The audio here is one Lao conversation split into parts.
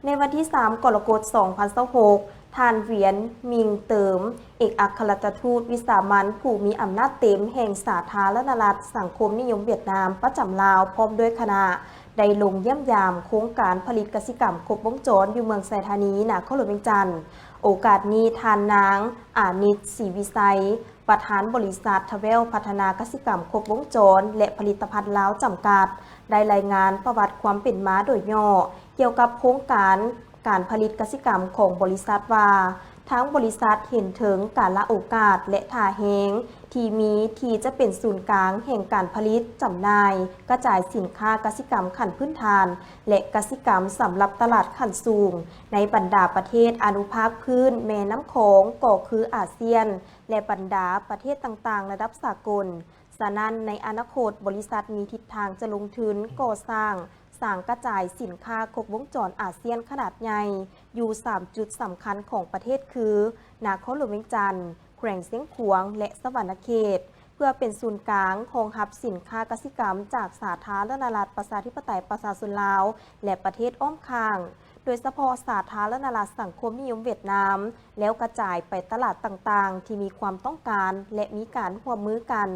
ໃນວັນທີສາມ ກໍລະກົດ ສອງພັນຊາວຫົກ ທ່ານ ຫວຽນ ມິງເຕີມ ເອກອັກຄະລັດຖະທູດວິສາມັນຜູ້ມີອຳນາດເຕັມແຫ່ງສາທາລະນະລັດສັງຄົມນິຍົມຫວຽດນາມປະຈຳລາວ ພ້ອມດ້ວຍຄະນະ ໄດ້ລົງຢ້ຽມຢາມໂຄງການຜະລິດກະສິກຳຄົບວົງຈອນຢູ່ເມືອງໄຊທານີ ນະຄອນຫຼວງວຽງຈັນ. ໂອກາດນີ້ ທ່ານນາງ ອານິດ ສີວິໄຊ ປະທານບໍລິສັດທະແວວພັດທະນາກະສິກຳຄົບວົງຈອນ ແລະ ຜະລິດຕະພັນລາວຈຳກັດ ໄດ້ລາຍງານປະຫວັດຄວາມເປັນມາໂດຍຫຍໍ້ ກ່ຽວກັບໂຄງການການຜະລິດກະສິກຳຂອງບໍລິສັດວ່າ ທາງບໍລິສັດເຫັນເຖິງກາລະໂອກາດ ແລະ ທ່າແຮງທີ່ມີທີ່ຈະເປັນສູນກາງແຫ່ງການຜະລິດ, ຈຳໜ່າຍ, ກະຈາຍສິນຄ້າກະສິກຳຂັ້ນພື້ນຖານ ແລະ ກະສິກຳສຳລັບຕະຫຼາດຂັ້ນສູງ ໃນບັນດາປະເທດອະນຸພາກພື້ນແມ່ນ້ຳຂອງ ກໍຄືອາຊຽນ ແລະ ບັນດາປະເທດຕ່າງໆລະດັບສາກົນ. ສະນັ້ນ, ໃນອະນາຄົດ, ບໍລິສັດມີທິດທາງຈະລົງທຶນກໍ່ສ້າງສາງກະຈາຍສິນຄ້າຄົບວົງຈອນອາຊຽນຂະໜາດໃຫຍ່ຢູ່ສາມຈຸດສຳຄັນຂອງປະເທດຄື ນະຄອນຫຼວງວຽງຈັນ, ແຂວງຊຽງຂວາງ ແລະ ສະຫວັນນະເຂດ ເພື່ອເປັນສູນກາງຮອງຮັບສິນຄ້າກະສິກຳຈາກສາທາລະນະລັດປະຊາທິປະໄຕປະຊາຊົນລາວ ແລະ ປະເທດອ້ອມຂ້າງ, ໂດຍສະເພາະສາທາລະນະລັດສັງຄົມນິຍົມຫວຽດນາມ, ແລ້ວກະຈາຍໄປຕະຫຼາດຕ່າງໆທີ່ມີຄວາມຕ້ອງການ ແລະ ມີການຮ່ວມມືກັນ.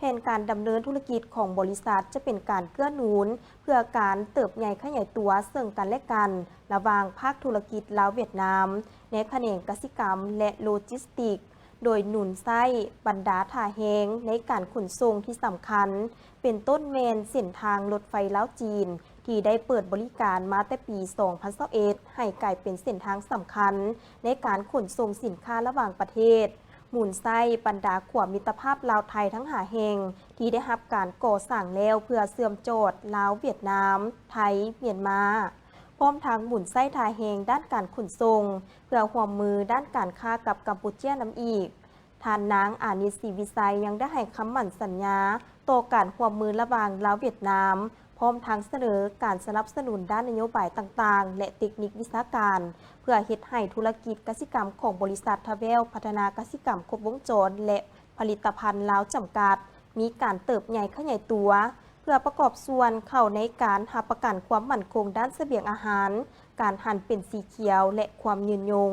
ແຜນການດຳເນີນທຸລະກິດຂອງບໍລິສັດຈະເປັນການເກື້ອໜູນເພື່ອການເຕີບໃຫຍ່ຂະຫຍາຍຕົວເຊິ່ງກັນແລະກັນ ລະຫວ່າງພາກທຸລະກິດລາວຫວຽດນາມ ໃນຂະແໜງກະສິກຳ ແລະ ໂລຈິສຕິກ ໂດຍໜູນໃຊ້ບັນດາທ່າແຮງໃນການຂົນສົ່ງທີ່ສຳຄັນ ເປັນຕົ້ນແມ່ນເສັ້ນທາງລົດໄຟລາວ-ຈີນ ທີ່ໄດ້ເປີດບໍລິການມາແຕ່ປີສອງພັນຊາວເອັດ ໃຫ້ກາຍເປັນເສັ້ນທາງສຳຄັນໃນການຂົນສົ່ງສິນຄ້າລະຫວ່າງປະເທດ, ໝູນໃຊ້ບັນດາຂົວມິດຕະພາບລາວ-ໄທທັງຫ້າແຫ່ງ ທີ່ໄດ້ຮັບການກໍ່ສ້າງແລ້ວ ເພື່ອເຊື່ອມຈອດລາວ-ຫວຽດນາມ, ໄທ, ມຽນມາ, ພ້ອມທັງໝູນໃຊ້ທ່າແຮງດ້ານການຂົນສົ່ງ ເພື່ອຮ່ວມມືດ້ານການຄ້າກັບກຳປູເຈຍນຳອີກ. ທ່ານນາງ ອານິດ ສີວິໄຊ ຍັງໄດ້ໃຫ້ຄຳໝັ້ນສັນຍາຕໍ່ການຮ່ວມມືລະຫວ່າງລາວ-ຫວຽດນາມ, ພ້ອມທັງສະເໜີການສະໜັບສະໜູນດ້ານນະໂຍບາຍຕ່າງໆ ແລະ ເຕັກນິກວິຊາການ ເພື່ອເຮັດໃຫ້ທຸລະກິດກະສິກຳຂອງບໍລິສັດທະແວວພັດທະນາກະສິກຳຄົບວົງຈອນ ແລະ ຜະລິດຕະພັນລາວຈຳກັດ ມີການເຕີບໃຫຍ່ຂະຫຍາຍຕົວ ເພື່ອປະກອບສ່ວນເຂົ້າໃນການຮັບປະກັນຄວາມໝັ້ນຄົງດ້ານສະບຽງອາຫານ, ການຫັນເປັນສີຂຽວ ແລະ ຄວາມຍືນຍົງ.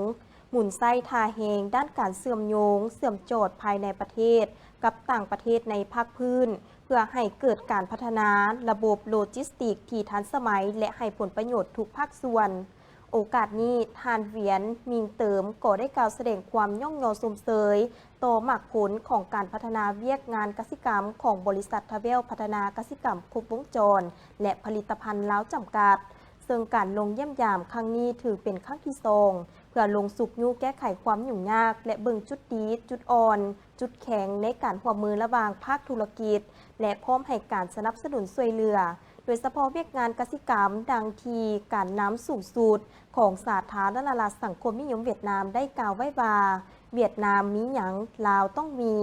ໝູນໃຊ້ທ່າແຮງດ້ານການເຊື່ອມໂຍງ, ເຊື່ອມຈອດພາຍໃນປະເທດກັບຕ່າງປະເທດໃນພາກພື້ນ ເພື່ອໃຫ້ເກີດການພັດທະນາລະບົບໂລຈິສຕິກທີ່ທັນສະໄໝ ແລະ ໃຫ້ຜົນປະໂຫຍດທຸກພາກສ່ວນ. ໂອກາດນີ້, ທ່ານ ຫວຽນ ມິງເຕີມ ກໍໄດ້ກ່າວສະແດງຄວາມຍ້ອງຍໍຊົມເຊີຍຕໍ່ໝາກຜົນຂອງການພັດທະນາວຽກງານກະສິກຳຂອງບໍລິສັດທະແວວພັດທະນາກະສິກຳຄົບວົງຈອນ ແລະ ຜະລິດຕະພັນລາວຈຳກັດ, ເຊິ່ງການລົງຢ້ຽມຢາມຄັ້ງນີ້ຖືເປັນຄັ້ງທີສອງ ເພື່ອລົງຊຸກຍູ້ແກ້ໄຂຄວາມຫຍຸ້ງຍາກ ແລະ ເບິ່ງຈຸດດີ, ຈຸດອ່ອນ, ຈຸດແຂງໃນການຮ່ວມມືລະຫວ່າງພາກທຸລະກິດ ແລະ ພ້ອມໃຫ້ການສະໜັບສະໜູນຊ່ວຍເຫຼືອ, ໂດຍສະເພາະວຽກງານກະສິກຳ, ດັ່ງທີ່ການນຳສູງສຸດຂອງສາທາລະນະລັດສັງຄົມນິຍົມຫວຽດນາມໄດ້ກ່າວໄວ້ວ່າ, ຫວຽດນາມມີຫຍັງ ລາວຕ້ອງມີ,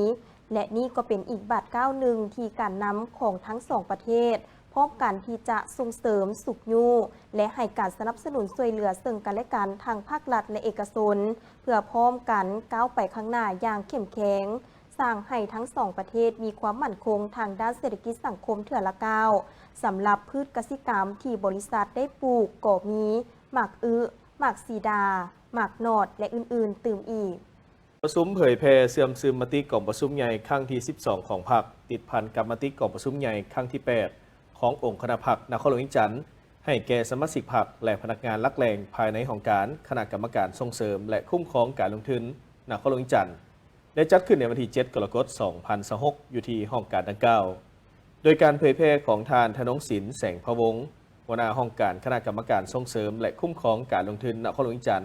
ແລະ ນີ້ກໍເປັນອີກບາດກ້າວໜຶ່ງທີ່ການນຳຂອງທັງສອງປະເທດ ພ້ອມກັນທີ່ຈະສົ່ງເສີມ, ຊຸກຍູ້ ແລະ ໃຫ້ການສະໜັບສະໜູນຊ່ວຍເຫຼືອເຊິ່ງກັນແລະກັນ ທັງພາກລັດ ແລະ ເອກະຊົນ ເພື່ອພ້ອມກັນກ້າວໄປຂ້າງໜ້າຢ່າງເຂັ້ມແຂງ, ສ້າງໃຫ້ທັງສອງປະເທດມີຄວາມໝັ້ນຄົງທາງດ້ານເສດຖະກິດສັງຄົມເທື່ອລະກ້າວ. ສຳລັບພືດກະສິກຳທີ່ບໍລິສັດໄດ້ປູກກໍມີ ໝາກອຶ, ໝາກສີດາ, ໝາກໜອດ ແລະ ອື່ນໆ ຕື່ມອີກ. ປະຊຸມເຜີຍແຜ່ເຊື່ອມຊຶມມະຕິກອງປະຊຸມໃຫຍ່ຄັ້ງທີສິບສອງຂອງພັກ, ຕິດພັນກັບມະຕິກອງປະຊຸມໃຫຍ່ຄັ້ງທີແປດຂອງອົງຄະນະພັກນະຄອນຫຼວງວຽງຈັນ ໃຫ້ແກ່ສະມາຊິກພັກ ແລະ ພະນັກງານຫຼັກແຫຼ່ງພາຍໃນຫ້ອງການຄະນະກຳມະການສົ່ງເສີມ ແລະ ຄຸ້ມຄອງການລົງທຶນນະຄອນຫຼວງວຽງຈັນ ໄດ້ຈັດຂຶ້ນໃນວັນທີເຈັດ ກໍລະກົດ ສອງພັນຊາວຫົກ ຢູ່ທີ່ຫ້ອງການດັ່ງກ່າວ. ໂດຍການເຜີຍແຜ່ຂອງທ່ານ ທະນົງສິນ ແສງພະວົງ ຫົວໜ້າຫ້ອງການຄະນະກຳມະການສົ່ງເສີມ ແລະ ຄຸ້ມຄອງການລົງທຶນນະຄອນຫຼວງວຽງຈັນ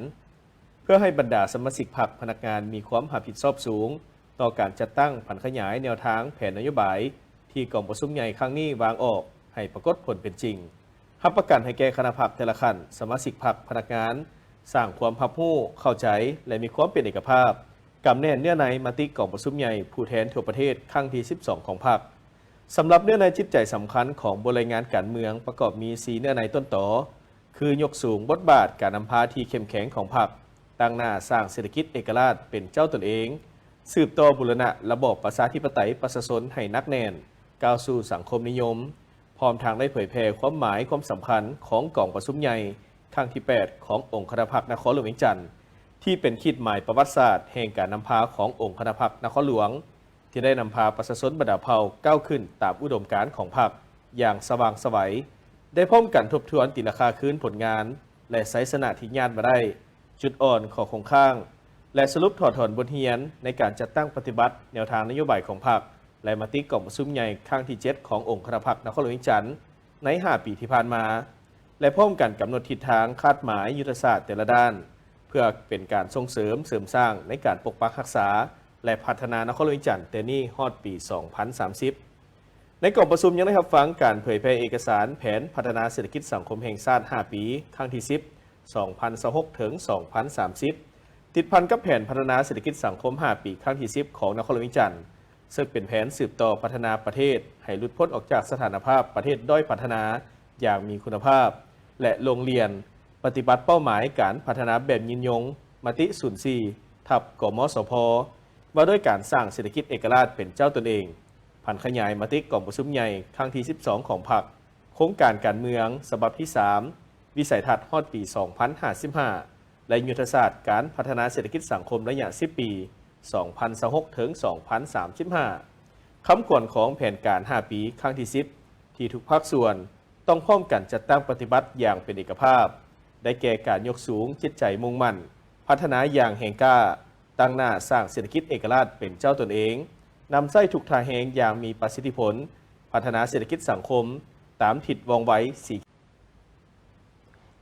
ເພື່ອໃຫ້ບັນດາສະມາຊິກພັກ, ພະນັກງານມີຄວາມຮັບຜິດຊອບສູງຕໍ່ການຈັດຕັ້ງຜັນຂະຫຍາຍແນວທາງແຜນນະໂຍບາຍທີ່ກອງປະຊຸມໃຫຍ່ຄັ້ງນີ້ວາງອອກໃຫ້ປາກົດຜົນເປັນຈິງ, ຮັບປະກັນໃຫ້ແກ່ຄະນະພັກແຕ່ລະຂັ້ນ, ສະມາຊິກພັກ, ພະນັກງານ ສ້າງຄວາມຮັບຮູ້, ເຂົ້າໃຈ ແລະ ມີຄວາມເປັນເອກະພາບ, ກຳແໜ້ນເນື້ອໃນມະຕິກອງປະຊຸມໃຫຍ່ຜູ້ແທນທົ່ວປະເທດຄັ້ງທີສິບສອງຂອງພັກ. ສຳລັບເນື້ອໃນຈິດໃຈສຳຄັນຂອງບົດລາຍງານການເມືອງປະກອບມີສີ່ເນື້ອໃນຕົ້ນຕໍ ຄືຍົກສູງບົດບາດການນຳພາທີ່ເຂັ້ມແຂງຂອງພັກ, ຕັ້ງໜ້າສ້າງເສດຖະກິດເອກະລາດເປັນເຈົ້າຕົນເອງ, ສືບຕໍ່ບູລະນະລະບອບປະຊາທິປະໄຕປະຊາຊົນໃຫ້ໜັກແໜ້ນ, ກ້າວສູ່ສັງຄົມນິຍົມ, ພ້ອມທັງໄດ້ເຜີຍແຜ່ຄວາມໝາຍຄວາມສຳຄັນຂອງກອງປະຊຸມໃຫຍ່ ຄັ້ງທີແປດ ຂອງອົງຄະນະພັກນະຄອນຫຼວງວຽງຈັນ ທີ່ເປັນຂີດໝາຍປະຫວັດສາດແຫ່ງການນຳພາຂອງອົງຄະນະພັກນະຄອນຫຼວງ ທີ່ໄດ້ນຳພາປະຊາຊົນບັນດາເຜົ່າກ້າວຂຶ້ນຕາມອຸດົມການຂອງພັກຢ່າງສະຫວ່າງໄສວ, ໄດ້ພ້ອມກັນທົບທວນຕີລາຄາຄືນຜົນງານ ແລະ ໄຊຊະນະທີ່ຍາດມາໄດ້, ຈຸດອ່ອນ, ຂໍ້ຄົງຄ້າງ ແລະ ສະຫຼຸບຖອດຖອນບົດຮຽນໃນການຈັດຕັ້ງປະຕິບັດແນວທາງນະໂຍບາຍຂອງພັກ ແລະ ມະຕິກອງປະຊຸມໃຫຍ່ຄັ້ງທີເຈັດ ຂອງອົງຄະນະພັກນະຄອນຫຼວງວຽງຈັນ ໃນຫ້າປີທີ່ຜ່ານມາ ແລະ ພ້ອມກັນກຳນົດທິດທາງຄາດໝາຍຍຸດທະສາດແຕ່ລະດ້ານ ເພື່ອເປັນການສົ່ງເສີມເສີມສ້າງໃນການປົກປັກຮັກສາ ແລະ ພັດທະນານະຄອນຫຼວງວຽງຈັນແຕ່ນີ້ຮອດປີສອງພັນສາມສິບ. ໃນກອງປະຊຸມຍັງໄດ້ຮັບຟັງການເຜີຍແຜ່ເອກະສານແຜນພັດທະນາເສດຖະກິດສັງຄົມແຫ່ງຊາດຫ້າປີ ຄັ້ງທີສິບ ສອງພັນຊາວຫົກ ເຖິງ ສອງພັນສາມສິບ ຕິດພັນກັບແຜນພັດທະນາເສດຖະກິດສັງຄົມຫ້າປີ ຄັ້ງທີສິບ ຂອງນະຄອນຫຼວງວຽງຈັນ ເຊິ່ງເປັນແຜນສືບຕໍ່ພັດທະນາປະເທດໃຫ້ຫຼຸດພົ້ນອອກຈາກສະຖານະພາບປະເທດດ້ອຍພັດທະນາຢ່າງມີຄຸນນະພາບ ແລະ ໂຮງຮຽນປະຕິບັດເປົ້າໝາຍການພັດທະນາແບບຍືນຍົງ, ມະຕິສູນສີ່ ທັບ ກມສພ ວ່າດ້ວຍການສ້າງເສດຖະກິດເອກະລາດເປັນເຈົ້າຕົນເອງ, ຜັນຂະຫຍາຍມະຕິກອງປະຊຸມໃຫຍ່ຄັ້ງທີສິບສອງ ຂອງພັກ, ໂຄງການການເມືອງສະບັບທີສາມ, ວິໄສທັດຮອດປີສອງພັນຫ້າສິບຫ້າ ແລະ ຍຸດທະສາດການພັດທະນາເສດຖະກິດສັງຄົມໄລຍະສິບປີ ສອງພັນຊາວຫົກ ເຖິງ ສອງພັນສາມສິບຫ້າ, ຄຳຂວັນຂອງແຜນການຫ້າປີ ຄັ້ງທີສິບ ທີ່ທຸກພາກສ່ວນຕ້ອງພ້ອມກັນຈັດຕັ້ງປະຕິບັດຢ່າງເປັນເອກະພາບ, ໄດ້ແກ່ການຍົກສູງຈິດໃຈມຸ່ງໝັ້ນ ພັດທະນາຢ່າງແຮງກ້າ, ຕັ້ງໜ້າສ້າງເສດຖະກິດເອກະລາດເປັນເຈົ້າຕົນເອງ, ນຳໃຊ້ທຸກທ່າແຮງຢ່າງມີປະສິດທິຜົນ, ພັດທະນາເສດຖະກິດສັງຄົມຕາມທິດວ່ອງໄວສີ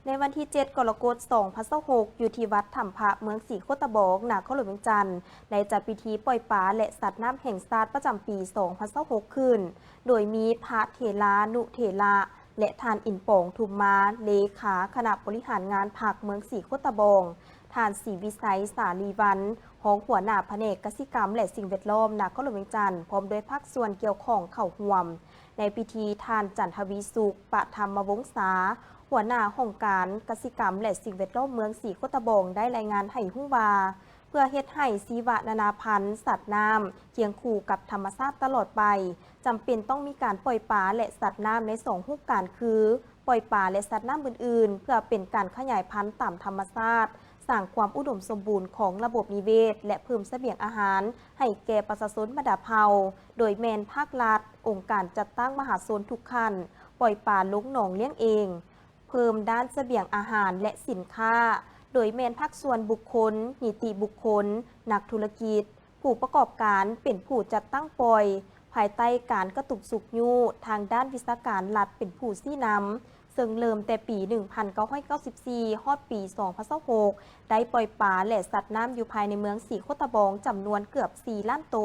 ໃນວັນທີເຈັດ ກໍລະກົດ ສອງພັນຊາວຫົກ ຢູ່ທີ່ວັດຖ້ຳພະ ເມືອງສີໂຄດຕະບອງ ນະຄອນຫຼວງວຽງຈັນ ໄດ້ຈັດພິທີປ່ອຍປາ ແລະ ສັດນ້ຳແຫ່ງຊາດປະຈຳປີສອງພັນຊາວຫົກຂຶ້ນ, ໂດຍມີພະເຖລານຸເຖລະ ແລະ ທ່ານ ອິນປອງ ທຸມມາ ເລຂາຄະນະບໍລິຫານງານພັກເມືອງສີໂຄດຕະບອງ, ທ່ານ ສີວິໄສ ສາລີວັນ ຮອງຫົວໜ້າພະແນກກະສິກຳ ແລະ ສິ່ງແວດລ້ອມ ນະຄອນຫຼວງວຽງຈັນ ພ້ອມດ້ວຍພາກສ່ວນກ່ຽວຂ້ອງເຂົ້າຮ່ວມ. ໃນພິທີ ທ່ານ ຈັນທະວີສຸກ ປະທຳມະວົງສາ ຫົວໜ້າຫ້ອງການກະສິກຳ ແລະ ສິ່ງແວດລ້ອມເມືອງສີໂຄດຕະບອງ ໄດ້ລາຍງານໃຫ້ຮູ້ວ່າ ເພື່ອເຮັດໃຫ້ຊີວະນານາພັນສັດນ້ຳຄຽງຄູ່ກັບທຳມະຊາດຕະຫຼອດໄປ, ຈຳເປັນຕ້ອງມີການປ່ອຍປາ ແລະ ສັດນ້ຳໃນສອງຮູບການຄື ປ່ອຍປາ ແລະ ສັດນ້ຳອື່ນໆ ເພື່ອເປັນການຂະຫຍາຍພັນຕາມທຳມະຊາດ, ສ້າງຄວາມອຸດົມສົມບູນຂອງລະບົບນິເວດ ແລະ ເພີ່ມສະບຽງອາຫານໃຫ້ແກ່ປະຊາຊົນບັນດາເຜົ່າ, ໂດຍແມ່ນພາກລັດ, ອົງການຈັດຕັ້ງມະຫາຊົນທຸກຂັ້ນ, ປ່ອຍປາລົງໜອງລ້ຽງເອງ, ເພີ່ມດ້ານສະບຽງອາຫານ ແລະ ສິນຄ້າ, ໂດຍແມ່ນພາກສ່ວນບຸກຄົນ, ນິຕິບຸກຄົນ, ນັກທຸລະກິດ, ຜູ້ປະກອບການເປັນຜູ້ຈັດຕັ້ງປ່ອຍ, ພາຍໃຕ້ການກະຕຸກຊຸກຍູ້ທາງດ້ານວິຊາການລັດເປັນຜູ້ຊີ້ນຳ, ເຊິ່ງເລີ່ມແຕ່ປີໜຶ່ງພັນເກົ້າຮ້ອຍເກົ້າສິບສີ່ ຮອດປີສອງພັນຊາວຫົກ ໄດ້ປ່ອຍປາ ແລະ ສັດນ້ຳຢູ່ພາຍໃນເມືອງສີໂຄດຕະບອງຈຳນວນເກືອບສີ່ລ້ານໂຕ,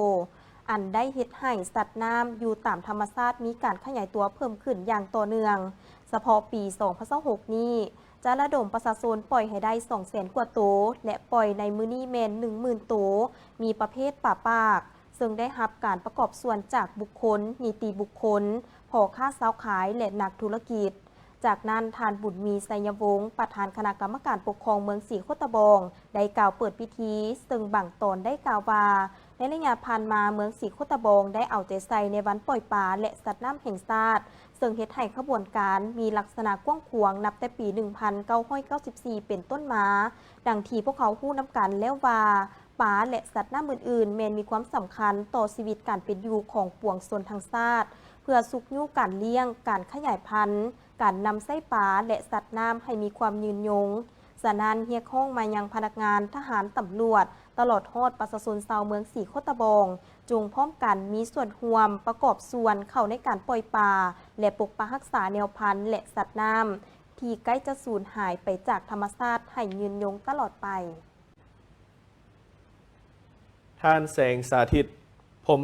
ອັນໄດ້ເຮັດໃຫ້ສັດນ້ຳຢູ່ຕາມທຳມະຊາດມີການຂະຫຍາຍຕົວເພີ່ມຂຶ້ນຢ່າງຕໍ່ເນື່ອງ. ສະເພາະປີສອງພັນຊາວຫົກນີ້ ຈະລະດົມປະຊາຊົນປ່ອຍໃຫ້ໄດ້ສອງແສນກວ່າໂຕ ແລະ ປ່ອຍໃນມື້ນີ້ແມ່ນໜຶ່ງໝື່ນໂຕ, ມີປະເພດປາປາກ, ເຊິ່ງໄດ້ຮັບການປະກອບສ່ວນຈາກບຸກຄົນ, ນິຕິບຸກຄົນ, ພໍ່ຄ້າຊາວຂາຍ ແລະ ນັກທຸລະກິດ. ຈາກນັ້ນ, ທ່ານ ບຸນມີ ໄຊຍະວົງ ປະທານຄະນະກຳມະການປົກຄອງເມືອງສີໂຄດຕະບອງ ໄດ້ກ່າວເປີດພິທີ, ເຊິ່ງບາງຕອນໄດ້ກ່າວວ່າ ໃນໄລຍະຜ່ານມາ ເມືອງສີໂຄດຕະບອງໄດ້ເອົາໃຈໃສ່ໃນວັນປ່ອຍປາ ແລະ ສັດນ້ຳແຫ່ງຊາດ, ເຊິ່ງເຮັດໃຫ້ຂະບວນການມີລັກສະນະກວ້າງຂວາງນັບແຕ່ປີໜຶ່ງພັນເກົ້າຮ້ອຍເກົ້າສິບສີ່ເປັນຕົ້ນມາ, ດັ່ງທີ່ພວກເຮົາຮູ້ນຳກັນແລ້ວວ່າ ປາ ແລະ ສັດນ້ຳອື່ນໆ ແມ່ນມີຄວາມສຳຄັນຕໍ່ຊີວິດການເປັນຢູ່ຂອງປວງຊົນທັງຊາດ, ເພື່ອຊຸກຍູ້ການລ້ຽງ, ການຂະຫຍາຍພັນ, ການນຳໃຊ້ປາ ແລະ ສັດນ້ຳໃຫ້ມີຄວາມຍືນຍົງ. ສະນັ້ນ, ຮຽກຮ້ອງມາຍັງພະນັກງານ, ທະຫານ, ຕຳຫຼວດ, ຕະຫຼອດຮອດປະຊາຊົນຊາວເມືອງສີໂຄດຕະບອງ, ຈົ່ງພ້ອມກັນມີສ່ວນຮ່ວມປະກອບສ່ວນເຂົ້າໃນການປ່ອຍປາ ແລະ ປົກປັກຮັກສາແນວພັນ ແລະ ສັດນ້ຳທີ່ໃກ້ຈະສູນຫາຍໄປຈາກທຳມະຊາດໃຫ້ຍືນຍົງຕະຫຼອດໄປ. ທ່ານ ແສງສາທິດ ພົມ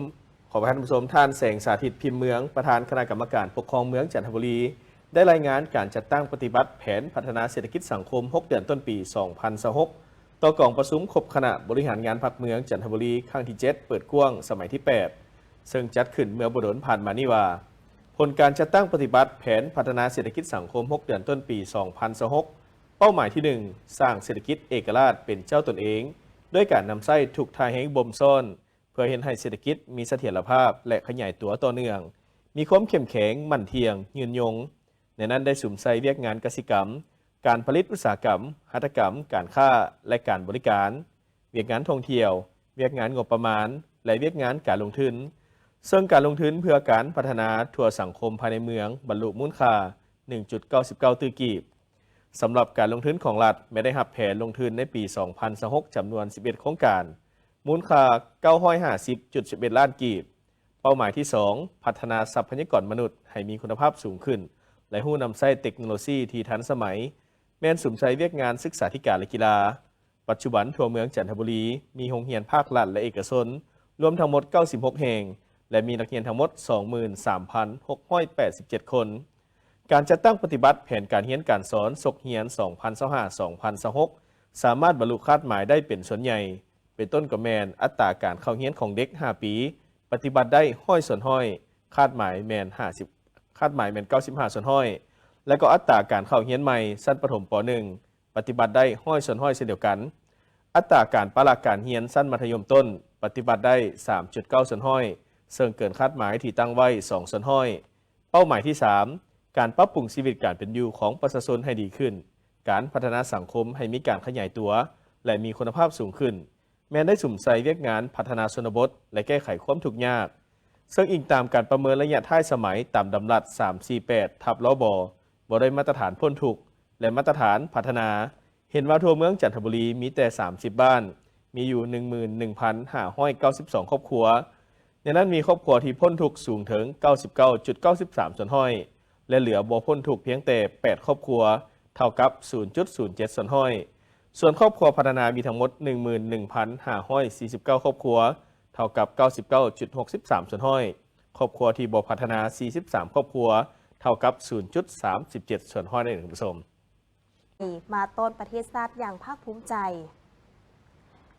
ຂໍອະໄພທ່ານຜູ້ຊົມ, ທ່ານ ແສງສາທິດ ພິມເມືອງ, ປະທານຄະນະກຳມະການປົກຄອງເມືອງຈັນທະບູລີ ໄດ້ລາຍງານການຈັດຕັ້ງປະຕິບັດແຜນພັດທະນາເສດຖະກິດສັງຄົມຫົກເດືອນຕົ້ນປີສອງພັນຊາວຫົກ ຕໍ່ກອງປະຊຸມຄົບຄະນະບໍລິຫານງານພັກເມືອງຈັນທະບູລີ ຄັ້ງທີເຈັດ ເປີດກວ້າງສະໄໝທີແປດ ເຊິ່ງຈັດຂຶ້ນເມື່ອບໍ່ດົນຜ່ານມານີ້ວ່າ ຜົນການຈັດຕັ້ງປະຕິບັດແຜນພັດທະນາເສດຖະກິດສັງຄົມຫົກເດືອນຕົ້ນປີສອງພັນຊາວຫົກ ເປົ້າໝາຍທີໜຶ່ງ ສ້າງເສດຖະກິດເອກະລາດເປັນເຈົ້າຕົນເອງ ດ້ວຍການນຳໃຊ້ທຸກທ່າແຮງບົ່ມຊ້ອນ ເພື່ອເຮັດໃຫ້ເສດຖະກິດມີສະຖຽນລະພາບ ແລະ ຂະຫຍາຍຕົວຕໍ່ເນື່ອງ, ມີຄວາມເຂັ້ມແຂງ, ໝັ້ນທ່ຽງ, ຍືນຍົງ. ໃນນັ້ນໄດ້ສຸມໃສ່ວຽກງານກະສິກຳ, ການຜະລິດອຸດສາຫະກຳ, ຫັດຖະກຳ, ການຄ້າ ແລະ ການບໍລິການ, ວຽກງານທ່ອງທ່ຽວ, ວຽກງານງົບປະມານ ແລະ ວຽກງານການລົງທຶນ, ເຊິ່ງການລົງທຶນເພື່ອການພັດທະນາທົ່ວສັງຄົມພາຍໃນເມືອງບັນລຸມູນຄ່າ ໜຶ່ງຈຸດເກົ້າສິບເກົ້າຕື້ກີບ. ສຳລັບການລົງທຶນຂອງລັດ ແມ່ນໄດ້ຮັບແຜນລົງທຶນໃນປີສອງພັນຊາວຫົກ ຈຳນວນສິບເອັດໂຄງການ, ມູນຄ່າເກົ້າຮ້ອຍຫ້າສິບຈຸດສິບເອັດລ້ານກີບ. ເປົ້າໝາຍທີສອງ ພັດທະນາຊັບພະຍາກອນມະນຸດໃຫ້ມີຄຸນນະພາບສູງຂຶ້ນ ແລະ ຮູ້ນຳໃຊ້ເຕັກໂນໂລຊີທີ່ທັນສະໄໝ, ແມ່ນສຸມໃສ່ວຽກງານສຶກສາທິການ ແລະ ກິລາ. ປັດຈຸບັນທົ່ວເມືອງຈັນທະບູລີ ມີໂຮງຮຽນພາກລັດ ແລະ ເອກະຊົນ ລວມທັງໝົດເກົ້າສິບຫົກແຫ່ງ ແລະ ມີນັກຮຽນທັງໝົດສອງໝື່ນສາມພັນຫົກຮ້ອຍແປດສິບເຈັດຄົນ. ການຈັດຕັ້ງປະຕິບັດແຜນການຮຽນການສອນສົກຮຽນສອງພັນຊາວຫ້າ ສອງພັນຊາວຫົກ ສາມາດບັນລຸຄາດໝາຍໄດ້ເປັນສ່ວນໃຫຍ່, ເປັນຕົ້ນກໍແມ່ນອັດຕາການເຂົ້າຮຽນຂອງເດັກຫ້າປີ ປະຕິບັດໄດ້ຮ້ອຍສ່ວນຮ້ອຍ, ຄາດໝາຍແມ່ນຫ້າສິບ ຄາດໝາຍແມ່ນເກົ້າສິບຫ້າສ່ວນຮ້ອຍ ແລະ ກໍອັດຕາການເຂົ້າຮຽນໃໝ່ຊັ້ນປະຖົມ ປ.ໜຶ່ງ ປະຕິບັດໄດ້ຮ້ອຍສ່ວນຮ້ອຍເຊັ່ນດຽວກັນ. ອັດຕາການປະລະການຮຽນຊັ້ນມັດທະຍົມຕົ້ນ ປະຕິບັດໄດ້ສາມຈຸດເກົ້າສ່ວນຮ້ອຍ ເຊິ່ງເກີນຄາດໝາຍທີ່ຕັ້ງໄວ້ສອງສ່ວນຮ້ອຍ. ເປົ້າໝາຍທີສາມ ການປັບປຸງຊີວິດການເປັນຢູ່ຂອງປະຊາຊົນໃຫ້ດີຂຶ້ນ, ການພັດທະນາສັງຄົມໃຫ້ມີການຂະຫຍາຍຕົວ ແລະ ມີຄຸນນະພາບສູງຂຶ້ນ, ແມ່ນໄດ້ສຸມໃສ່ວຽກງານພັດທະນາຊົນນະບົດ ແລະ ແກ້ໄຂຄວາມທຸກຍາກ, ເຊິ່ງອີງຕາມການປະເມີນໄລຍະທ້າຍສະໄໝຕາມດຳລັດສາມສີ່ແປດ ທັບ ລບ ບໍ່ໄດ້ມາດຕະຖານພົ້ນທຸກ ແລະ ມາດຕະຖານພັດທະນາ, ເຫັນວ່າທົ່ວເມືອງຈັນທະບູລີມີແຕ່ສາມສິບບ້ານ, ມີຢູ່ໜຶ່ງໝື່ນໜຶ່ງພັນຫ້າຮ້ອຍເກົ້າສິບສອງຄອບຄົວ. ໃນນັ້ນມີຄອບຄົວທີ່ພົ້ນທຸກສູງເຖິງເກົ້າສິບເກົ້າຈຸດເກົ້າສິບສາມສ່ວນຮ້ອຍ ແລະ ເຫຼືອບໍ່ພົ້ນທຸກພຽງແຕ່ແປດຄອບຄົວ, ເທົ່າກັບສູນຈຸດສູນເຈັດສ່ວນຮ້ອຍ. ສ່ວນຄອບຄົວພັດທະນາມີທັງໝົດໜຶ່ງໝື່ນໜຶ່ງພັນຫ້າຮ້ອຍສີ່ສິບເກົ້າຄອບຄົວ, ເທົ່າກັບເກົ້າສິບເກົ້າຈຸດຫົກສິບສາມສ່ວນຮ້ອຍ. ຄອບຄົວທີ່ບໍ່ພັດທະນາສີ່ສິບສາມຄອບຄົວ, ເທົ່າກັບສູນຈຸດສາມສິບເຈັດສ່ວນຮ້ອຍນັ້ນເອງ ທ່ານຜູ້ຊົມ. ມາຕ້ອນປະເທດຊາດຢ່າງພາກພູມໃຈ.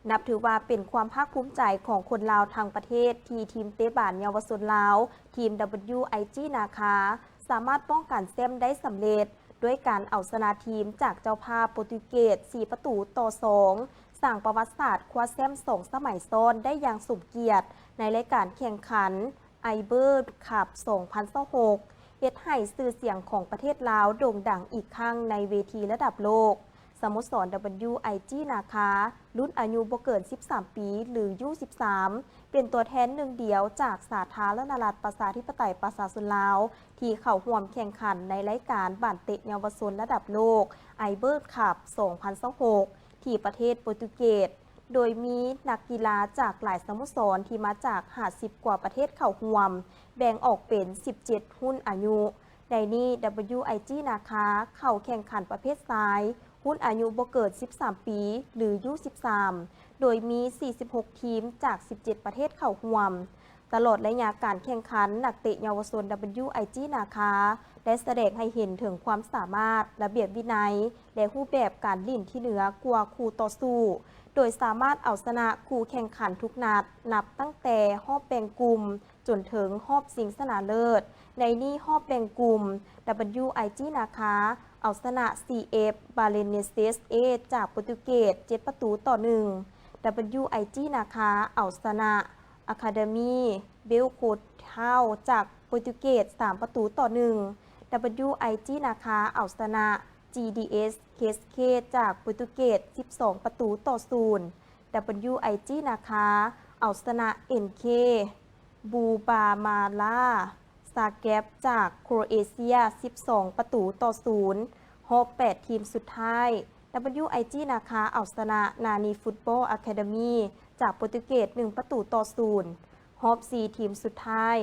ນັບຖືວ່າເປັນຄວາມພາກພູມໃຈຂອງຄົນລາວທັງປະເທດ ທີ່ທີມເຕະບານເຍົາວະຊົນລາວ ທີມ WIG ນາຄາ ສາມາດປ້ອງກັນແຊ້ມໄດ້ສຳເລັດ ດ້ວຍການເອົາຊະນະທີມຈາກເຈົ້າພາບໂປຣຕຸເກດ ສີ່ປະຕູຕໍ່ສອງ ສ້າງປະຫວັດສາດຄວ້າແຊ້ມສອງສະໄໝຊ້ອນໄດ້ຢ່າງສົມກຽດ ໃນລາຍການແຂ່ງຂັນ ໄອເບີຄັບ ສອງພັນຊາວຫົກ ເຮັດໃຫ້ຊື່ສຽງຂອງປະເທດລາວໂດ່ງດັງອີກຄັ້ງໃນເວທີລະດັບໂລກ. ສະໂມສອນ WIG ນາຄາ ລຸ້ນອາຍຸບໍ່ເກີນສິບສາມປີ ຫຼື ຢູສິບສາມ ເປັນຕົວແທນໜຶ່ງດຽວຈາກສາທາລະນະລັດປະຊາທິປະໄຕປະຊາຊົນລາວ ທີ່ເຂົ້າຮ່ວມແຂ່ງຂັນໃນລາຍການບານເຕະເຍົາວະຊົນລະດັບໂລກ ໄອເບີຄັບ ສອງພັນຊາວຫົກ ທີ່ປະເທດໂປຣຕຸເກດ, ໂດຍມີນັກກິລາຈາກຫຼາຍສະໂມສອນທີ່ມາຈາກຫ້າສິບກວ່າປະເທດເຂົ້າຮ່ວມ, ແບ່ງອອກເປັນສິບເຈັດຮຸ່ນອາຍຸ. ໃນນີ້ WIG ນາຄາ ເຂົ້າແຂ່ງຂັນປະເພດຊາຍ, ຮຸ່ນອາຍຸບໍ່ເກີນສິບສາມປີ ຫຼື ຢູສິບສາມ ໂດຍມີສີ່ສິບຫົກທີມຈາກສິບເຈັດປະເທດເຂົ້າຮ່ວມ. ຕະຫຼອດໄລຍະການແຂ່ງຂັນ, ນັກເຕະເຍົາວະຊົນ WIG ນາຄາ ໄດ້ສະແດງໃຫ້ເຫັນເຖິງຄວາມສາມາດ, ລະບຽບວິໄນ ແລະ ຮູບແບບການຫຼິ້ນທີ່ເໜືອກວ່າຄູ່ຕໍ່ສູ້, ໂດຍສາມາດເອົາຊະນະຄູ່ແຂ່ງຂັນທຸກນັດ, ນັບຕັ້ງແຕ່ຮອບແບ່ງກຸ່ມຈົນເຖິງຮອບຊິງຊະນະເລີດ. ໃນນີ້ຮອບແບ່ງກຸ່ມ, WIG ນາຄາ ເອົາຊະນະ CF Belenenses A ຈາກໂປຣຕຸເກດ ເຈັດປະຕູຕໍ່ໜຶ່ງ. WIG ນາຄາ ເອົາຊະນະ Academy Belgrado ຈາກໂປຣຕຸເກດ ສາມປະຕູຕໍ່ໜຶ່ງ. WIG ນາຄາ ເອົາຊະນະ GDS Cascais ຈາກໂປຣຕຸເກດ ສິບສອງປະຕູຕໍ່ສູນ. WIG ນາຄາ ເອົາຊະນະ NK Bubamara Zagreb ຈາກໂຄຣເອເຊຍ ສິບສອງປະຕູຕໍ່ສູນ. ຮອບແປດທີມສຸດທ້າຍ, WIG ນາຄາ ເອົາຊະນະ Nani Football Academy ຈາກໂປຣຕຸເກດ ໜຶ່ງປະຕູຕໍ່ສູນ. ຮອບສີ່ທີມສຸດທ້າຍ,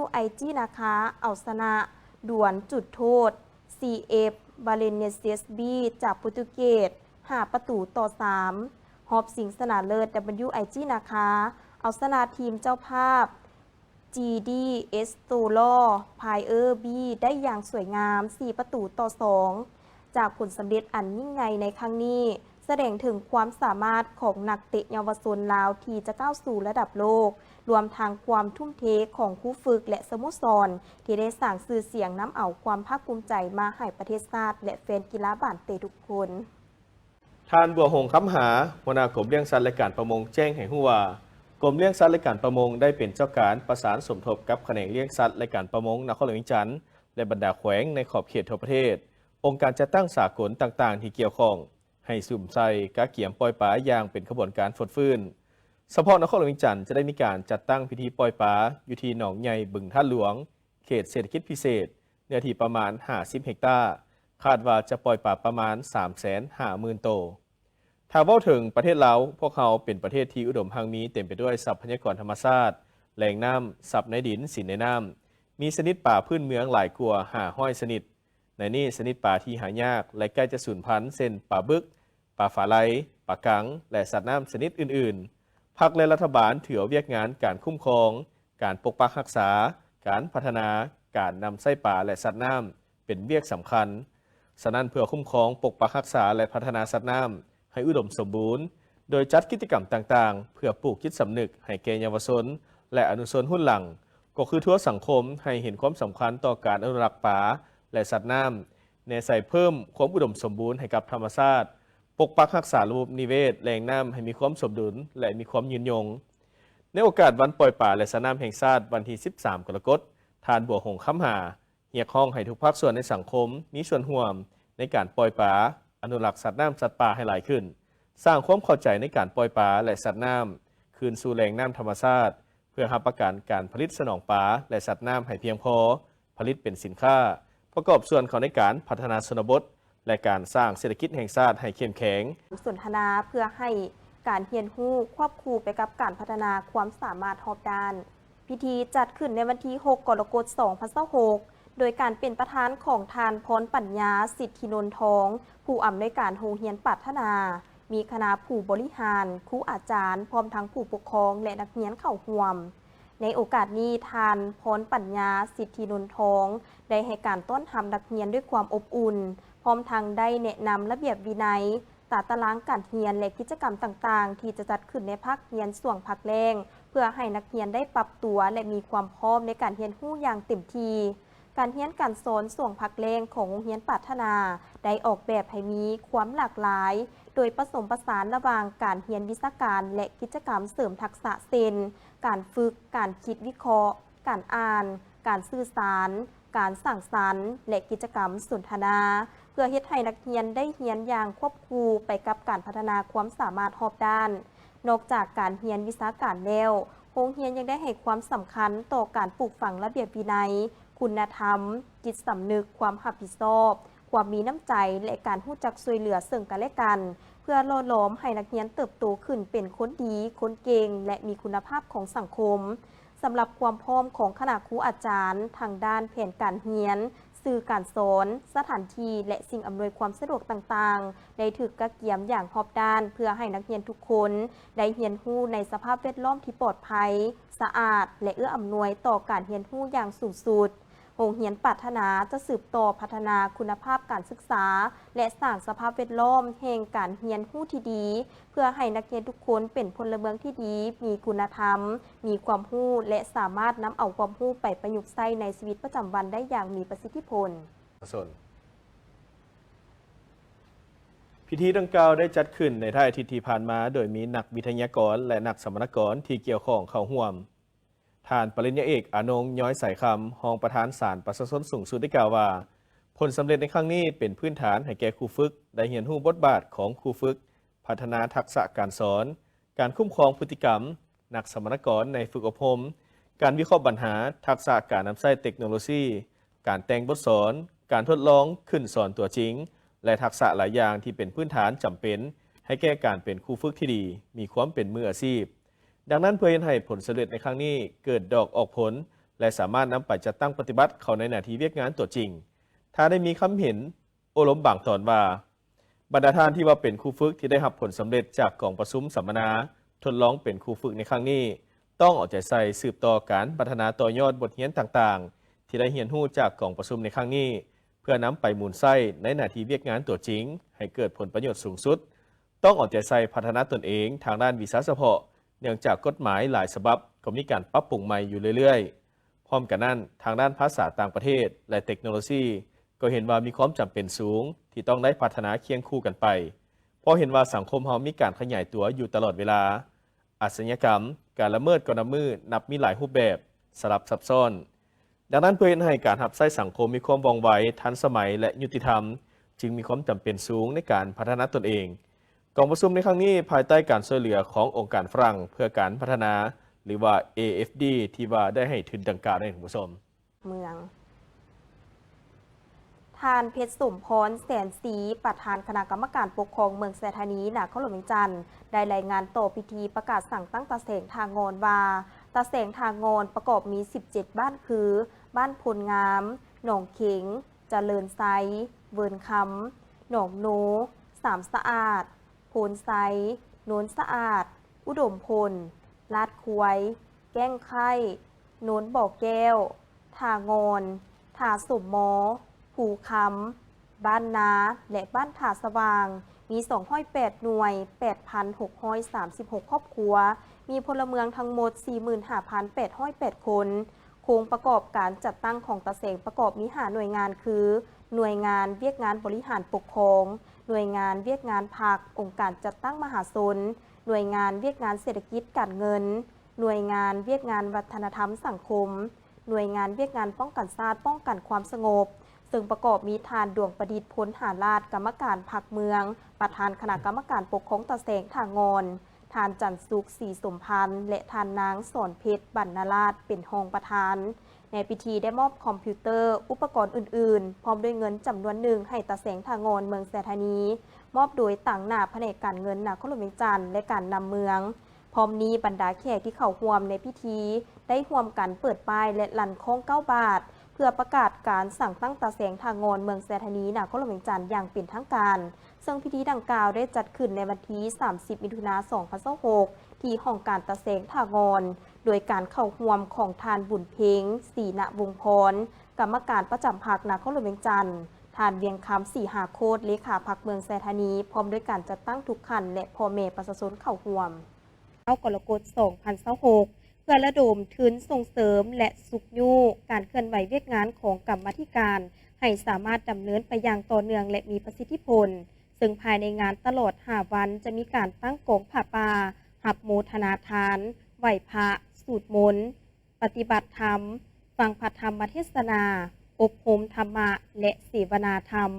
WIG ນາຄາ ເອົາຊະນະ ດວນຈຸດໂທດ CF Belenenses B ຈາກໂປຣຕຸເກດ ຫ້າປະຕູຕໍ່ສາມ. ຮອບຊິງຊະນະເລີດ, WIG ນາຄາ ເອົາຊະນະທີມເຈົ້າພາບ GD Estoril Praia B ໄດ້ຢ່າງສວຍງາມ ສີ່ປະຕູຕໍ່ສອງ. ຈາກຜົນສຳເລັດອັນຍິ່ງໃຫຍ່ໃນຄັ້ງນີ້ ສະແດງເຖິງຄວາມສາມາດຂອງນັກເຕະເຍົາວະຊົນລາວທີ່ຈະກ້າວສູ່ລະດັບໂລກ, ລວມທັງຄວາມທຸ່ມເທຂອງຄູຝຶກ ແລະ ສະໂມສອນ ທີ່ໄດ້ສ້າງຊື່ສຽງນຳເອົາຄວາມພາກພູມໃຈມາໃຫ້ປະເທດຊາດ ແລະ ແຟນກິລາບານເຕະທຸກຄົນ. ທ່ານ ບົວຫົງ ຄຳຫາ ຫົວໜ້າກົມລ້ຽງສັດ ແລະ ການປະມົງ ແຈ້ງໃຫ້ຮູ້ວ່າ ກົມລ້ຽງສັດ ແລະ ການປະມົງ ໄດ້ເປັນເຈົ້າການປະສານສົມທົບກັບຂະແໜງລ້ຽງສັດ ແລະ ການປະມົງນະຄອນຫຼວງວຽງຈັນ ແລະ ບັນດາແຂວງໃນຂອບເຂດທົ່ວປະເທດ, ອົງການຈັດຕັ້ງສາກົນຕ່າງໆທີ່ກ່ຽວຂ້ອງ ໃຫ້ສຸມໃສ່ກະກຽມປ່ອຍປາຢ່າງເປັນຂະບວນການຟົດຟື້ນ. ສະເພາະນະຄອນຫຼວງວຽງຈັນຈະໄດ້ມີການຈັດຕັ້ງພິທີປ່ອຍປາຢູ່ທີ່ໜອງໃຫຍ່ບຶງທາດຫຼວງ ເຂດເສດຖະກິດພິເສດ ເນື້ອທີ່ປະມານຫ້າສິບເຮັກຕາ, ຄາດວ່າຈະປ່ອຍປາປະມານສາມແສນຫ້າໝື່ນໂຕ. ຖ້າເວົ້າເຖິງປະເທດລາວ, ພວກເຮົາເປັນປະເທດທີ່ອຸດົມຮັ່ງມີເຕັມໄປດ້ວຍຊັບພະຍາກອນທຳມະຊາດ, ແຫຼ່ງນ້ຳ, ຊັບໃນດິນ, ສິນໃນນ້ຳ, ມີຊະນິດປາພື້ນເມືອງຫຼາຍກວ່າຫ້າຮ້ອຍຊະນິດ. ໃນນີ້ຊະນິດປາທີ່ຫາຍາກ ແລະ ໃກ້ຈະສູນພັນ ເຊັ່ນ ປາບຶກ, ປາຝາໄລ, ປາກັງ ແລະ ສັດນ້ຳຊະນິດອື່ນໆ. ພັກ ແລະ ລັດຖະບານຖືເອົາວຽກງານການຄຸ້ມຄອງ, ການປົກປັກຮັກສາ, ການພັດທະນາ, ການນຳໃຊ້ປາ ແລະ ສັດນ້ຳ ເປັນວຽກສຳຄັນ. ສະນັ້ນ, ເພື່ອຄຸ້ມຄອງ, ປົກປັກຮັກສາ ແລະ ພັດທະນາສັດນ້ຳໃຫ້ອຸດົມສົມບູນ, ໂດຍຈັດກິດຈະກຳຕ່າງໆ ເພື່ອປູກຈິດສຳນຶກໃຫ້ແກ່ເຍົາວະຊົນ ແລະ ອະນຸຊົນຮຸ່ນຫຼັງ, ກໍຄືທົ່ວສັງຄົມໃຫ້ເຫັນຄວາມສຳຄັນຕໍ່ການອະນຸລັກປາ ແລະ ສັດນ້ຳ, ແນໃສ່ເພີ່ມຄວາມອຸດົມສົມບູນໃຫ້ກັບທຳມະຊາດ, ປົກປັກຮັກສາລະບົບນິເວດແຫຼ່ງນ້ຳໃຫ້ມີຄວາມສົມດຸນ ແລະ ມີຄວາມຍືນຍົງ. ໃນໂອກາດວັນປ່ອຍປາ ແລະ ສັດນ້ຳແຫ່ງຊາດ ວັນທີສິບສາມ ກໍລະກົດ, ທ່ານ ບົວຫົງ ຄຳຫາ ຮຽກຮ້ອງໃຫ້ທຸກພາກສ່ວນໃນສັງຄົມມີສ່ວນຮ່ວມໃນການປ່ອຍປາ, ອະນຸລັກສັດນ້ຳສັດປ່າໃຫ້ຫຼາຍຂຶ້ນ, ສ້າງຄວາມເຂົ້າໃຈໃນການປ່ອຍປາ ແລະ ສັດນ້ຳຄືນສູ່ແຫຼ່ງນ້ຳທຳມະຊາດ, ເພື່ອຮັບປະກັນການຜະລິດສະໜອງປາ ແລະ ສັດນ້ຳໃຫ້ພຽງພໍ, ຜະລິດເປັນສິນຄ້າ, ປະກອບສ່ວນເຂົ້າໃນການພັດທະນາຊົນນະບົດ ແລະ ການສ້າງເສດຖະກິດແຫ່ງຊາດໃຫ້ເຂັ້ມແຂງ. ສົນທະນາເພື່ອໃຫ້ການຮຽນຮູ້ຄວບຄູ່ໄປກັບການພັດທະນາຄວາມສາມາດຮອບດ້ານ. ພິທີຈັດຂຶ້ນໃນວັນທີຫົກ ກໍລະກົດ ສອງພັນຊາວຫົກ ໂດຍການເປັນປະທານຂອງທ່ານ ພອນປັນຍາ ສິດທິນົນທອງ ຜູ້ອຳນວຍການໂຮງຮຽນປາດຖະໜາ, ມີຄະນະຜູ້ບໍລິຫານ, ຄູອາຈານ, ພ້ອມທັງຜູ້ປົກຄອງ ແລະ ນັກຮຽນເຂົ້າຮ່ວມ. ໃນໂອກາດນີ້, ທ່ານ ພອນປັນຍາ ສິດທິນົນທອງ ໄດ້ໃຫ້ການຕ້ອນຮັບນັກຮຽນດ້ວຍຄວາມອົບອຸ່ນ, ພ້ອມທັງໄດ້ແນະນຳລະບຽບວິໄນ, ຕາຕະລາງການຮຽນ ແລະ ກິດຈະກຳຕ່າງໆ ທີ່ຈະຈັດຂຶ້ນໃນພາກຮຽນຊ່ວງພັກແລ້ງ, ເພື່ອໃຫ້ນັກຮຽນໄດ້ປັບຕົວ ແລະ ມີຄວາມພ້ອມໃນການຮຽນຮູ້ຢ່າງເຕັມທີ່. ການຮຽນການສອນຊ່ວງພັກແລ້ງຂອງໂຮງຮຽນປາດຖະໜາ ໄດ້ອອກແບບໃຫ້ມີຄວາມຫຼາກຫຼາຍ, ໂດຍປະສົມປະສານລະຫວ່າງການຮຽນວິຊາການ ແລະ ກິດຈະກຳເສີມທັກສະ ເຊັ່ນ ການຝຶກ, ການຄິດວິເຄາະ, ການອ່ານ, ການສື່ສານ, ການສ້າງສັນ ແລະ ກິດຈະກຳສົນທະນາ, ເພື່ອເຮັດໃຫ້ນັກຮຽນໄດ້ຮຽນຢ່າງຄວບຄູ່ໄປກັບການພັດທະນາຄວາມສາມາດຮອບດ້ານ. ນອກຈາກການຮຽນວິຊາການແລ້ວ, ໂຮງຮຽນຍັງໄດ້ໃຫ້ຄວາມສຳຄັນຕໍ່ການປູກຝັງລະບຽບວິໄນ, ຄຸນນະທຳ, ຈິດສຳນຶກ, ຄວາມຮັບຜິດຊອບ, ຄວາມມີນ້ຳໃຈ ແລະ ການຮູ້ຈັກຊ່ວຍເຫຼືອເຊິ່ງກັນແລະກັນ, ເພື່ອຫຼໍ່ຫຼອມໃຫ້ນັກຮຽນເຕີບໂຕຂຶ້ນເປັນຄົນດີ, ຄົນເກັ່ງ ແລະ ມີຄຸນນະພາບຂອງສັງຄົມ. ສຳລັບຄວາມພ້ອມຂອງຄະນະຄູອາຈານທາງດ້ານແຜນການຮຽນ, ສື່ການສອນ, ສະຖານທີ່ ແລະ ສິ່ງອຳນວຍຄວາມສະດວກຕ່າງໆ ໄດ້ຖືກກະກຽມຢ່າງຮອບດ້ານ ເພື່ອໃຫ້ນັກຮຽນທຸກຄົນໄດ້ຮຽນຮູ້ໃນສະພາບແວດລ້ອມທີ່ປອດໄພ, ສະອາດ ແລະ ເອື້ອອຳນວຍຕໍ່ການຮຽນຮູ້ຢ່າງສູງສຸດ. ໂຮງຮຽນປາດຖະໜາຈະສືບຕໍ່ພັດທະນາຄຸນນະພາບການສຶກສາ ແລະ ສ້າງສະພາບແວດລ້ອມແຫ່ງການຮຽນຮູ້ທີ່ດີ ເພື່ອໃຫ້ນັກຮຽນທຸກຄົນເປັນພົນລະເມືອງທີ່ດີ, ມີຄຸນນະທຳ, ມີຄວາມຮູ້ ແລະ ສາມາດນຳເອົາຄວາມຮູ້ໄປປະຍຸກໃຊ້ໃນຊີວິດປະຈຳວັນໄດ້ຢ່າງມີປະສິດທິຜົນ. ພິທີດັ່ງກ່າວໄດ້ຈັດຂຶ້ນໃນທ້າຍອາທິດທີ່ຜ່ານມາ, ໂດຍມີນັກວິທະຍາກອນ ແລະ ນັກສຳມະນາກອນທີ່ກ່ຽວຂ້ອງເຂົ້າຮ່ວມ. ທ່ານປະລິນຍາເອກ ອານົງ ຍ້ອຍສາຍຄຳ, ຮອງປະທານສານປະຊາຊົນສູງສຸດ ໄດ້ກ່າວວ່າ, ຜົນສຳເລັດໃນຄັ້ງນີ້ເປັນພື້ນຖານໃຫ້ແກ່ຄູຝຶກໄດ້ຮຽນຮູ້ບົດບາດຂອງຄູຝຶກ, ພັດທະນາທັກສະການສອນ, ການຄຸ້ມຄອງພຶດຕິກຳ, ນັກສຳມະນາກອນໃນຝຶກອົບຮົມ, ການວິເຄາະບັນຫາ, ທັກສະການນຳໃຊ້ເຕັກໂນໂລຊີ, ການແຕ່ງບົດສອນ, ການທົດລອງຂຶ້ນສອນຕົວຈິງ ແລະ ທັກສະຫຼາຍຢ່າງທີ່ເປັນພື້ນຖານຈຳເປັນໃຫ້ແກ່ການເປັນຄູຝຶກທີ່ດີ, ມີຄວາມເປັນມືອາຊີບ. ດັ່ງນັ້ນ, ເພື່ອເຮັດໃຫ້ຜົນສຳເລັດໃນຄັ້ງນີ້ເກີດດອກອອກຜົນ ແລະ ສາມາດນຳໄປຈັດຕັ້ງປະຕິບັດເຂົ້າໃນໜ້າທີ່ວຽກງານຕົວຈິງ, ທ່ານໄດ້ມີຄຳເຫັນໂອ້ລົມບາງຕອນວ່າ, ບັນດາທ່ານທີ່ວ່າເປັນຄູຝຶກທີ່ໄດ້ຮັບຜົນສຳເລັດຈາກກອງປະຊຸມສຳມະນາທົດລອງເປັນຄູຝຶກໃນຄັ້ງນີ້, ຕ້ອງເອົາໃຈໃສ່ສືບຕໍ່ການພັດທະນາຕໍ່ຍອດບົດຮຽນຕ່າງໆ ທີ່ໄດ້ຮຽນຮູ້ຈາກກອງປະຊຸມໃນຄັ້ງນີ້, ເພື່ອນຳໄປໝູນໃຊ້ໃນໜ້າທີ່ວຽກງານຕົວຈິງໃຫ້ເກີດຜົນປະໂຫຍດສູງສຸດ. ຕ້ອງເອົາໃຈໃສ່ພັດທະນາຕົນເອງທາງດ້ານວິຊາສະເພາະ, ເນື່ອງຈາກກົດໝາຍຫຼາຍສະບັບກໍມີການປັບປຸງໃໝ່ຢູ່ເລື້ອຍໆ. ພ້ອມກັນນັ້ນ, ທາງດ້ານພາສາຕ່າງປະເທດ ແລະ ເຕັກໂນໂລຊີ ກໍເຫັນວ່າມີຄວາມຈຳເປັນສູງທີ່ຕ້ອງໄດ້ພັດທະນາຄຽງຄູ່ກັນໄປ, ເພາະເຫັນວ່າສັງຄົມເຮົາມີການຂະຫຍາຍຕົວຢູ່ຕະຫຼອດເວລາ. ອາຊະຍາກຳ, ການລະເມີດກໍນັບມື້ນັບມີຫຼາຍຮູບແບບ, ສະຫຼັບຊັບຊ້ອນ. ດັ່ງນັ້ນ, ເພື່ອເຮັດໃຫ້ການຮັບໃຊ້ສັງຄົມມີຄວາມວ່ອງໄວ, ທັນສະໄໝ ແລະ ຍຸຕິທຳ, ຈຶ່ງມີຄວາມຈຳເປັນສູງໃນການພັດທະນາຕົນເອງ. ກອງປະຊຸມໃນຄັ້ງນີ້ ພາຍໃຕ້ການຊ່ວຍເຫຼືອຂອງອົງການຝຣັ່ງເພື່ອການພັດທະນາ ຫຼືວ່າ ເອເອັຟດີ ທີ່ວ່າໄດ້ໃຫ້ທຶນດັ່ງກ່າວນັ້ນ ທ່ານຜູ້ຊົມ. ເມືອງ. ທ່ານ ເພັດສົມພອນ ແສນສີ ປະທານຄະນະກຳມະການປົກຄອງເມືອງໄຊທານີ ນະຄອນຫຼວງວຽງຈັນ ໄດ້ລາຍງານຕໍ່ພິທີປະກາດສັ່ງຕັ້ງຕາແສງທ່າງ່ອນວ່າ ຕາແສງທ່າງ່ອນປະກອບມີສິບເຈັດບ້ານຄື ບ້ານໂພນງາມ, ໜອງເຂັງ, ຈະເລີນໄຊ, ເວີນຄຳ, ໜອງໂນ, ສາມສະອາດ, ໂພນໄຊ, ໂນນສະອາດ, ອຸດົມພົນ, ລາດຄວາຍ, ແກ້ງໄຄ້, ໂນນບໍ່ແກ້ວ, ທ່າງ່ອນ, ທ່າສົມມໍ, ພູຄຳ, ບ້ານນາ ແລະ ບ້ານທ່າສະຫວ່າງ ມີສອງຮ້ອຍແປດໜ່ວຍ, ແປດພັນຫົກຮ້ອຍສາມສິບຫົກຄອບຄົວ, ມີພົນລະເມືອງທັງໝົດສີ່ໝື່ນຫ້າພັນແປດຮ້ອຍແປດຄົນ. ໂຄງປະກອບການຈັດຕັ້ງຂອງຕາແສງປະກອບມີຫ້າໜ່ວຍງານຄື ໜ່ວຍງານວຽກງານບໍລິຫານປົກຄອງ, ໜ່ວຍງານວຽກງານພັກ, ອົງການຈັດຕັ້ງມະຫາຊົນ, ໜ່ວຍງານວຽກງານເສດຖະກິດການເງິນ, ໜ່ວຍງານວຽກງານວັດທະນະທຳສັງຄົມ, ໜ່ວຍງານວຽກງານປ້ອງກັນຊາດ, ປ້ອງກັນຄວາມສະຫງົບ, ເຊິ່ງປະກອບມີທ່ານ ດວງປະດິດ ພົນຫາລາດ ກຳມະການພັກເມືອງ, ປະທານຄະນະກຳມະການປົກຄອງຕາແສງທ່າງ່ອນ, ທ່ານ ຈັນສຸກ ສີສົມພັນ ແລະ ທ່ານນາງ ສອນເພັດ ບັນນະລາດ ເປັນຮອງປະທານ. ໃນພິທີໄດ້ມອບຄອມພິວເຕີ, ອຸປະກອນອື່ນໆ ພ້ອມດ້ວຍເງິນຈຳນວນໜຶ່ງໃຫ້ຕາແສງທ່າງ່ອນເມືອງໄຊທານີ, ມອບໂດຍຕາງໜ້າພະແນກການເງິນນະຄອນຫຼວງວຽງຈັນ ແລະ ການນຳເມືອງ. ພ້ອມນີ້ບັນດາແຂກທີ່ເຂົ້າຮ່ວມໃນພິທີໄດ້ຮ່ວມກັນເປີດປ້າຍ ແລະ ລັ່ນຄ້ອງເກົ້າບາດ ເພື່ອປະກາດການສ້າງຕັ້ງຕາແສງທ່າງ່ອນເມືອງໄຊທານີ ນະຄອນຫຼວງວຽງຈັນຢ່າງເປັນທາງການ, ເຊິ່ງພິທີດັ່ງກ່າວໄດ້ຈັດຂຶ້ນໃນວັນທີສາມສິບ ມິຖຸນາ ສອງພັນຊາວຫົກ ທີ່ຫ້ອງການຕາແສງທ່າງ່ອນ ໂດຍການເຂົ້າຮ່ວມຂອງທ່ານ ບຸນເພັງ ສີນະວົງພອນ ກຳມະການປະຈຳພັກນະຄອນຫຼວງວຽງຈັນ, ທ່ານ ວຽງຄຳ ສີຫາໂຄດ ເລຂາພັກເມືອງໄຊທານີ ພ້ອມດ້ວຍການຈັດຕັ້ງທຸກຂັ້ນ ແລະ ພໍ່ແມ່ປະຊາຊົນເຂົ້າຮ່ວມ. ເກົ້າ ກໍລະກົດ ສອງພັນຊາວຫົກ ເພື່ອລະດົມທຶນສົ່ງເສີມ ແລະ ຊຸກຍູ້ການເຄື່ອນໄຫວວຽກງານຂອງກຳມາທິການ ໃຫ້ສາມາດດຳເນີນໄປຢ່າງຕໍ່ເນື່ອງ ແລະ ມີປະສິດທິຜົນ, ເຊິ່ງພາຍໃນງານຕະຫຼອດຫ້າວັນ ຈະມີການຕັ້ງກອງຜ້າປ່າ, ຮັບໂມທະນາທານ, ໄຫວ້ພະ, ສູດມົນ, ປະຕິບັດທຳ, ຟັງພະທຳມະເທດສະໜາ, ອົບຮົມທຳມະ ແລະ ເສວະນາທຳ.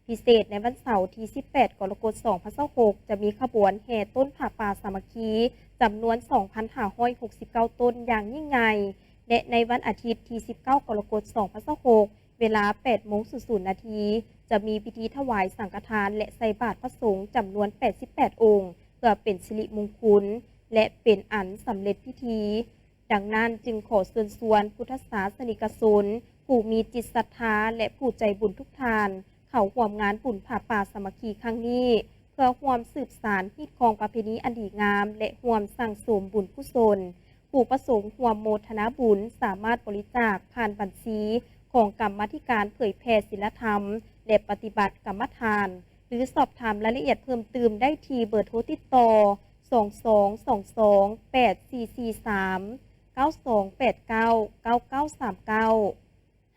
ພິເສດ, ໃນວັນເສົາທີສິບແປດ ກໍລະກົດ ສອງພັນຊາວຫົກ ຈະມີຂະບວນແຫ່ຕົ້ນຜ້າປ່າສາມັກຄີ ຈຳນວນສອງພັນຫ້າຮ້ອຍຫົກສິບເກົ້າຕົ້ນຢ່າງຍິ່ງໃຫຍ່ ແລະ ໃນວັນອາທິດທີສິບເກົ້າ ກໍລະກົດ ສອງພັນຊາວຫົກ ເວລາແປດໂມງສູນນາທີ ຈະມີພິທີຖວາຍສັງຄະທານ ແລະ ໃສ່ບາດພະສົງຈຳນວນແປດສິບແປດອົງ ເພື່ອເປັນສິລິມຸງຄຸນ ແລະ ເປັນອັນສຳເລັດພິທີ. ດັ່ງນັ້ນຈຶ່ງຂໍເຊີນຊວນພຸດທະສາສະນິກະຊົນ ຜູ້ມີຈິດສັດທາ ແລະ ຜູ້ໃຈບຸນທຸກທ່ານ ເຂົ້າຮ່ວມງານບຸນຜ້າປ່າສາມັກຄີຄັ້ງນີ້ ເພື່ອຮ່ວມສືບສານຮີດຄອງປະເພນີອັນດີງາມ ແລະ ຮ່ວມສັ່ງສົມບຸນກຸສົນ. ຜູ້ປະສົງຮ່ວມໂມທະນາບຸນສາມາດບໍລິຈາກຜ່ານບັນຊີຂອງກຳມາທິການເຜີຍແຜ່ສິນລະທຳ ແລະ ປະຕິບັດກຳມະຖານ ຫຼື ສອບຖາມລາຍລະອຽດເພີ່ມຕື່ມໄດ້ທີ່ເບີໂທຕິດຕໍ່ ສອງສອງສອງສອງ ແປດສີ່ສີ່ສາມ, ເກົ້າສອງແປດເກົ້າ ເກົ້າເກົ້າສາມເກົ້າ,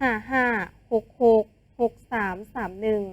ຫ້າຫ້າຫົກຫົກ ຫົກສາມສາມໜຶ່ງ.